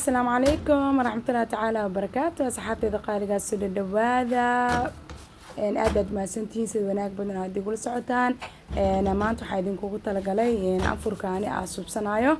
Asalaamu calaykum waraxmatullahi tacaala wabarakaatu. Asxaabteyda qaaligaas, soo dhadhawaada. Aad aad mahadsantihiin sida wanaag badan aad igula socotaan. Maanta waxaa idinkugu talagalay anfurkaani aa suubsanayo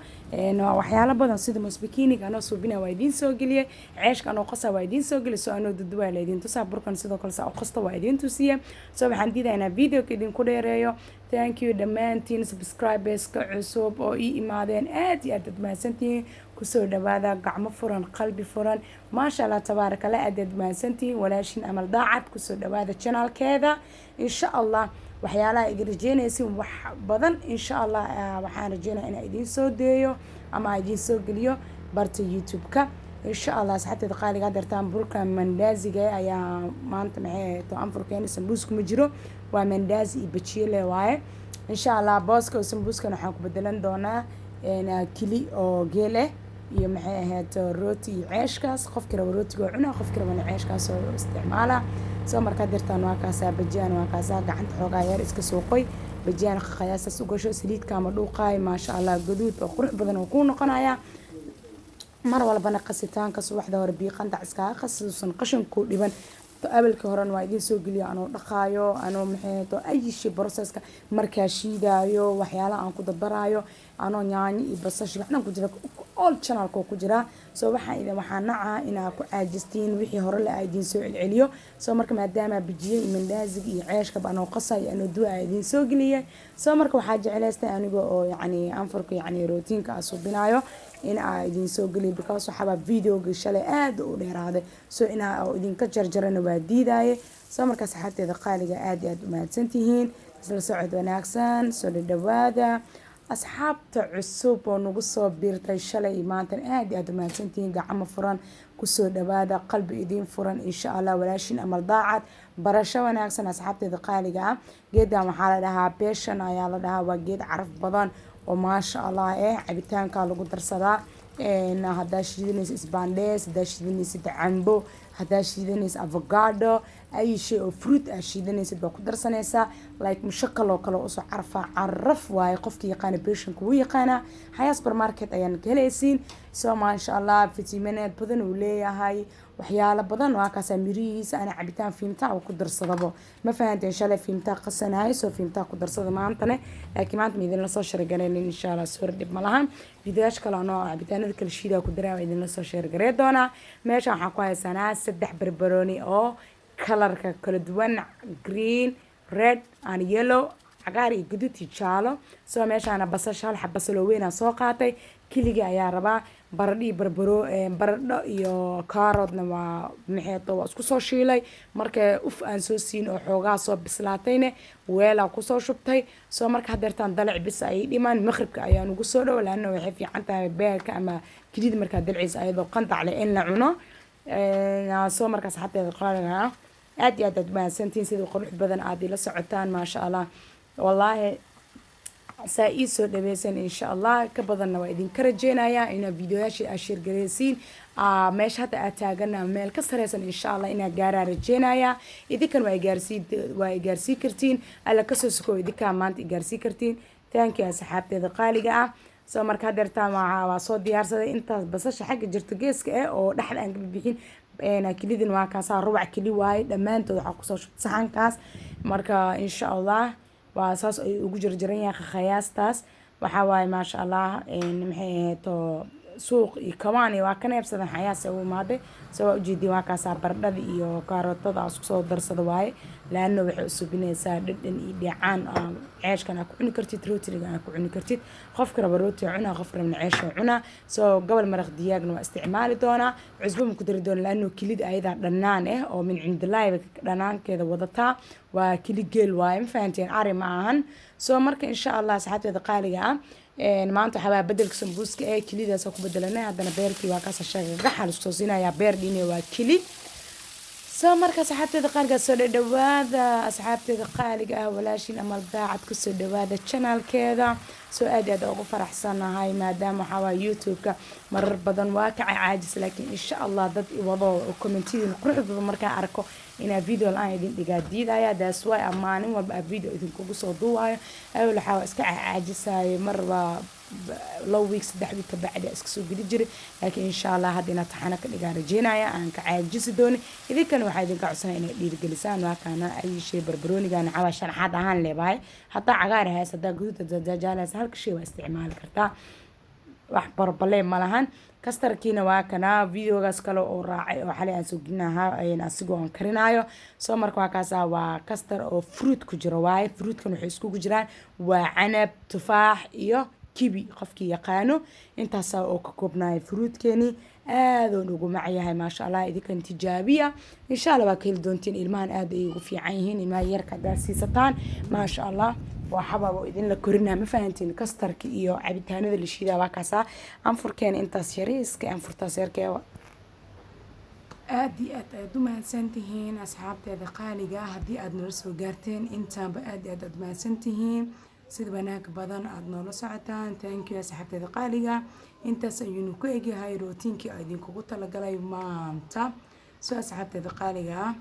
waxyaalo badan, sida musbikiniga anoo suubina waa idiin soo geliyey, ceeshka anoo qosa waa idiin soo geliyey, soo anoo duduwaa la idiin tusaa, burkan sidoo kale saa u qosta waa idiin tusiye. So waxaan diidaa inaan videoka idinku dheereeyo. Thank you dhammaantiin subscriberska cusub oo ii imaadeen, aad iyo aad aad mahadsantihiin. Kusoo dhawaada gacmo furan, qalbi furan, maasha Allah, tabaaraka Allah, aad aad mahadsantihiin. Walaashin Amal Daacad, kusoo dhawaada channelkeeda. Insha Allah waxyaalaha iga rajeynaysin wax badan, insha Allah waxaan rajeynaya inaan idiin soo deeyo ama idiin soo geliyo barta YouTube-ka, insha Allah. Asxaabteeda qaaliga, hadeertaan burka mandaaziga ayaa maanta, maxay ahayd, anfurkeena sambuus kuma jiro, waa mandaazi iyo bajiye le waaye, insha Allah. Booska oo sambuuskan waxaan ku bedelan doonaa kili oo geel ah iyo, maxay ahayd, rooti iyo ceeshkaas. Qofkii raba rootiga oo cuna, qofkii rabana ceeshkaas oo isticmaala. Soo markaa dirtaan waa kaasaa, bajiyaan waa kaasaa. Gacanta xoogaa yar iska soo qoy, bajiyaan qiyaasaas u gasho, saliidka ama dhuuqaay, maasha Allah, gaduud oo qurux badan oo kuu noqonaya. Mar walbana qasitaanka subaxda hore biyo qandac iskaga qas, uusan qashinkuu dhiban. Awalkii horena waa idiin soo geliyo anoo dhaqaayo, anoo, maxay ahayd, ay shay processka markaa shiidaayo, waxyaalaha aan ku dardaraayo, anoo yaanyo iyo basasha waxna ku jira, all channelka ku jira. So waxaan idin waxaa nacaa inaa ku caajistiin wixii hore le aa idiin soo celceliyo. So marka maadaama bijiye iyo mandaaziga iyo ceeshkaba anoo qasayo, anoo duwa aa idiin soo geliyay, so marka waxaa jeclaystay aniga oo yacni anfurka, yacni rootiinka aa suubinayo, in aa idiin soo geliyo, because waxaabaa videoga shalay aad u dheeraaday, so inaa idinka jarjarana waa diidaaye. So marka asxaabteeda qaaliga, aad iyo aad u mahadsantihiin, isla socod wanaagsan, soo dhadhawaada. Asxaabta cusub oo nagu soo biirtay shalay iyo maantan, aad iyo aad u mahadsantihiin. Gacmo furan kusoo dhawaada, qalbi idiin furan, insha Allah. Walaashin Amal Daacad, barasho wanaagsan, asxaabteeda qaaliga ah. Geedan waxaa la dhahaa passion ayaa la dhahaa, waa geed caraf badan oo maasha Allah cabitaanka lagu darsadaa. Haddaa shiidanaysa isbaandhees, haddaa shiidanaysid cambo, haddaa shiidanaysa avocado, ay shay oo fruit ah shiidanaysid baa ku darsanaysaa, like mushakal oo kale usoo carfaa, caraf waaye. Qofki yaqaana passionka wuu yaqaanaa, Xayaa Supermarket ayaan ka helaysiin. So maasha Allah, fitamineed badan uu leeyahay, waxyaalo badan waa kaasaa. Mirihiisa ana cabitaan fiimtaa oo ku darsadabo, ma fahanteen? Shalay fiimtaa qasanahay, soo fiimtaa ku darsada maantane, laakiin maanta ma idinla soo share gareynin, insha Allah. Soor dhib ma lahan, videoyaasha kale anoo cabitaanada kala shiidaa ku daraa waa idinla soo share garey doonaa. Meesha waxaan ku haysanaa saddex barbarooni oo colorka kala duwan, green, red and yellow, cagaar iyo guduud iyo jaalo. Soo meeshaana basasha hal xab basal oo weyn aan soo qaatay, keligii ayaa rabaa. Baradho iyo barbaro, baradho iyo carrotna waa maxeeto, waa isku soo shiilay. Marka uf aan soo siin oo xoogaa soo bislaatayne, weelaa kusoo shubtay. Soo marka hadeertaan dalac bis ay dhimaan, maqribka ayaan ugu soo dhow, laana waxay fiican tahay beerka ama kelida markaa dalciisa ayadoo qandac leh in la cuno. Soo marka asxaabteeda qaaliga ah, aad iyo aad aad mahadsantihiin sida qurux badan aad ila socotaan, maasha Allah. Wallaahi saa ii soo dhaweysan, insha Allah ka badanna waa idinka rajeynayaa inaa videoyaasha aad share gareysiin. Meesha hadda aad taagana meel ka sareysan, insha Allah, inaa gaaraa rajeynayaa. Idinkan waa igaarsii kartiin, Alla kasoo suko, idinkaa maanta igaarsii kartiin. Thank you, asxaabteeda qaaliga ah. Soo marka hadeertaan waa soo diyaarsaday intaas basasha xagga jirto geeska ah oo dhexda aan ka bixin. Kilidin waa kaasaa, rubac kili waaye. Dhammaantood waxaa kusoo shubtay saxankaas. Marka insha Allah waa saas ay ugu jarjaran yahay khayaastaas. Waxaa waaye, maasha Allah, maxay ahayd, suuq iyo kawaan iyo waa ka neebsadan xayaas u imaaday. Soo waa ujeediin, waa kaasaa, baradhada iyo kaarootada isku soo darsada waaye, laano waxay usubinaysaa dhadhan iyo dheecaan. Ceeshkan aa ku cuni kartid, rootiga aa ku cuni kartid. Qofka raba rooti cunaa, qofka rabna ceesha cunaa. Soo gobol maraq diyaagna waa isticmaali doonaa. Cusbo ma ku dari doona, laano kilida ayadaa dhanaan ah oo min cindilaahi dhanaankeeda wadataa. Waa kili geel waaye, ma fahanteen? Ari ma ahan. Soo marka insha Allah, asxaabteeda qaaliga ah, maanta waxaa bedelka sambuuska ee kilidaas ku bedelanay. Haddana beerkii waa kaasa, shagaxa laisku soo siinayaa, beer dhine waa kili. Soo marka asxaabteeda qaaliga, soo dhadhawaada. Asxaabteeda qaaliga ah, walaashiin Amal Daacad, kusoo dhawaada channelkeeda. Soo aad iyo aad ugu faraxsanahay, maadaama waxaa waaya YouTube-ka marar badan waa ka caajis, laakiin insha Allah dad iwado oo commentiyadiin quruxda badan markaan arko. Inaa video la-aan idin dhigaa diidaya. That's why aan maalin walba aa video idinkugu soo duubayo. Awel waxaa iska caajisayay, marba 2 week, 3 week ka bacdi iska soo geli jiray, laakiin insha Allah hadda inaad taxano ka dhigaan rajeynaya, aan ka caajisi doonin. Idinkana waxaa idinka codsanaya inay dhiirigelisaan. Waa kaana ay shay barbaroonigan cawaa sharaxaad ahaan leebahay. Hadaa cagaar hays, hadaa guduud, hadaa jaale hays, halka shay waa isticmaali kartaa, wax barbalee ma lahan. Custardkiina waa kanaa, videogaas kale oo raacay oo xalay aan soo gelinahaa asigoo aan karinaayo. Soo marka waa kaasa, waa custard oo fruit ku jiro waaye. Fruitkan waxay iskugu jiraan waa canab, tufaax iyo kiwi, qofkii yaqaano. Intaasa oo ka koobnaaya fruitkeeni, aad oon ugu macyahay, maasha Allah. Idinkan tijaabiya, insha Allah waa ka heli doontiin. Ilmahan aad ay ugu fiican yihiin, ilmaha yarka haddaad siisataan, maasha Allah, waa xabab oo idinla korinaa. Ma fahantiin? Custardka iyo cabitaanada la shiidaa waa kaasaa. Anfurkeena intaas yariiska, anfurtaas yarkee. Aad iyo aad ayaad u mahadsantihiin, asxaabteeda qaaliga ah. Haddii aad noola soo gaarteen intaanba, aad iyo aad aad mahadsantihiin sida wanaag badan aada noola socotaan. Thank you, asxaabteeda qaaliga. Intaas ayuunu ku egyahay routinekii aa idinkugu talagalay maanta. Soo asxaabteeda qaaliga ah,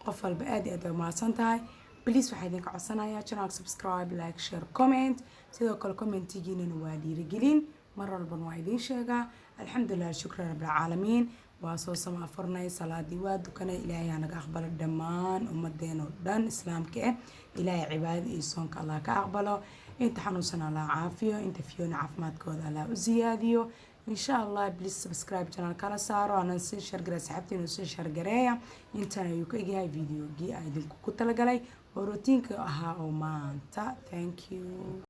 qof walba aad iyo aad ay mahadsan tahay. Please, waxaa idinka codsanayaa channel subscribe, like, share, comment. Sidoo kale commentigiinana waa dhiirigelin, mar walbana waa idiin sheegaa. Alxamdulilah, shukran rabbilcaalamiin. Waa soo sama afurnay, salaadii waa dukanay. Ilaahay ha naga aqbalo dhammaan ummadeen oo dhan islaamka ah. Ilaahay cibaadada iyo soonka Allah ka aqbalo. Inta xanuunsan Allah caafiyo, inta fiyoona caafimaadkooda Allah u siyaadiyo, insha Allah. Please subscribe channel kala saaro, anan sii share gareeya, saxaabtiina sii share gareeya. Intan ayuu ka egyahay videogii aan idinku ku talagalay oo routineka ahaa oo maanta. Thank you.